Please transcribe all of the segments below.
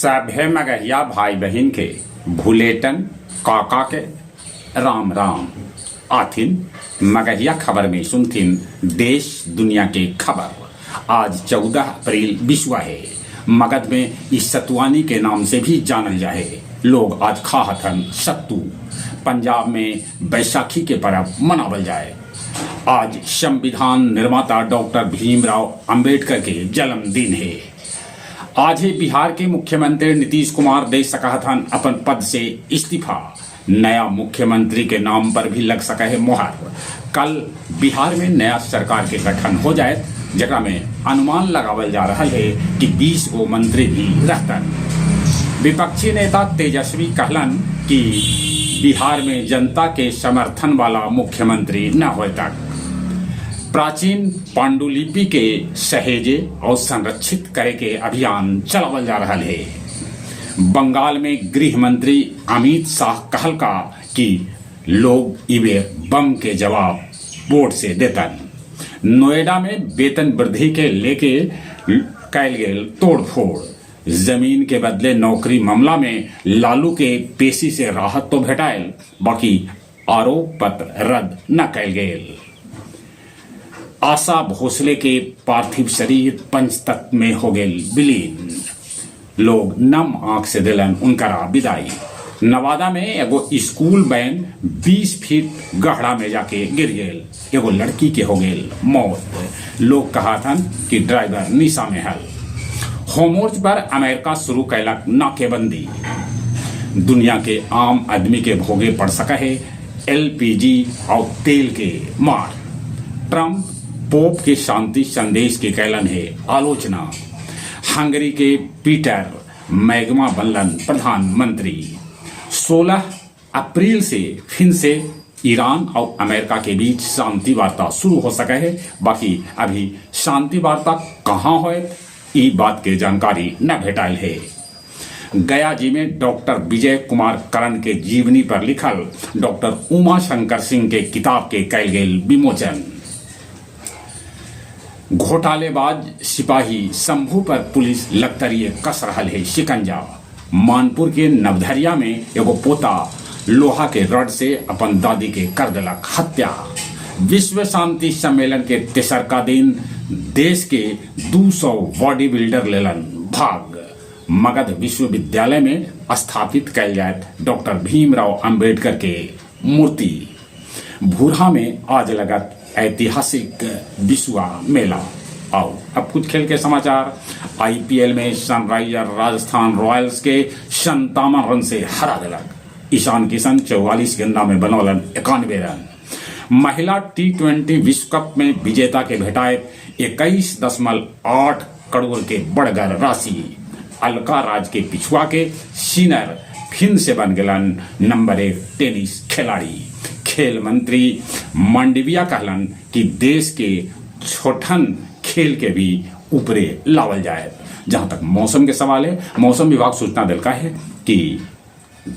सभे मगहिया भाई बहिन के भुलेटन काका के राम राम। आथिन मगहिया खबर में सुनथिन देश दुनिया के खबर। आज 14 अप्रैल बिसुआ हे। मगध में ई सतुआनी के नाम से भी जानल जाहे। लोग आज खा हथन सत्तू। पंजाब में बैसाखी के परब मनावल जाए। आज संविधान निर्माता डॉक्टर भीमराव अंबेडकर के जन्मदिन है। आज ही बिहार के मुख्यमंत्री नीतीश कुमार दे सकहथन अपन पद से इस्तीफा। नया मुख्यमंत्री के नाम पर भी लग सका है मुहर। कल बिहार में नया सरकार के गठन हो जाए, जकरा में अनुमान लगावल जा रहा है कि 20 गो मंत्री भी रहतन। विपक्षी नेता तेजस्वी कहलन कि बिहार में जनता के समर्थन वाला मुख्यमंत्री न होए तक। प्राचीन पांडुलिपि के सहेजे और संरक्षित करे के अभियान चलावल जा रहा है। बंगाल में गृह मंत्री अमित शाह कहलका कि लोग इबे बम के जवाब वोट से देतन। नोएडा में वेतन वृद्धि के लेके कैल गेल तोड़फोड़। जमीन के बदले नौकरी मामला में लालू के पेशी से राहत तो भेटायल, बाकी आरोप पत्र रद्द न कैल गेल। आशा भोसले के पार्थिव शरीर पंचतत्व में हो गेल विलीन। लोग नम आंख से दिलन उनकरा विदाई। नवादा में एगो स्कूल वैन 20 फीट गहरा में जाके गिर गेल। एगो लड़की के हो गेल मौत। लोग कहा थन कि ड्राइवर निशा में हल। होर्मुज पर अमेरिका शुरू कैलक नाकेबंदी। दुनिया के आम आदमी के भोगे पड़ सका है एलपीजी और तेल के मार। ट्रंप पोप के शांति संदेश के कैलन है आलोचना। हंगरी के पीटर मैग्मा बनलन प्रधानमंत्री। 16 अप्रैल से फिर से ईरान और अमेरिका के बीच शांति वार्ता शुरू हो सके है, बाकी अभी शांति वार्ता कहाँ होए, ई बात के जानकारी न भेटाइल है। गया जी में डॉक्टर विजय कुमार करण के जीवनी पर लिखल डॉक्टर उमा शंकर सिंह के किताब के कैल गेल विमोचन। घोटालेबाज सिपाही शंभू पर पुलिस लगतरिये कस रहल है शिकंजा। मानपुर के नवधरिया में एगो पोता लोहा के रड से अपन दादी के कर देलक हत्या। विश्व शांति सम्मेलन के तेसरका दिन देश के 200 बॉडी बिल्डर लेलन भाग। मगध विश्वविद्यालय में स्थापित कैल जाए डॉक्टर भीमराव अंबेडकर के मूर्ति। भूरहा में आज लगत ऐतिहासिक बिसुआ मेला। आओ अब कुछ खेल के समाचार। आईपीएल में सनराइजर राजस्थान रॉयल्स के 57 रन से हरा दिलक। ईशान किशन 44 गेंदा में बनौलन 91 रन। महिला टी20 विश्व कप में विजेता के भेटाए 21.8 करोड़ के बड़गर राशि। अलका राज के पिछुआ के सिनर फिन से बन गेलन नंबर 1 टेनिस खिलाड़ी। खेल मंत्री मांडविया कहलन कि देश के छोटन खेल के भी ऊपरे लावल जाए। जहां तक मौसम के सवाल है, मौसम विभाग सूचना दिलका है कि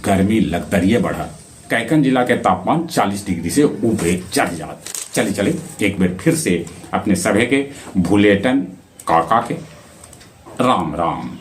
गर्मी लगतरिये बढ़त। कैकन जिला के तापमान 40 डिग्री से ऊपरे चढ़ जात। चले चले एक बार फिर से अपने सभे के भुलेटन काका के राम राम।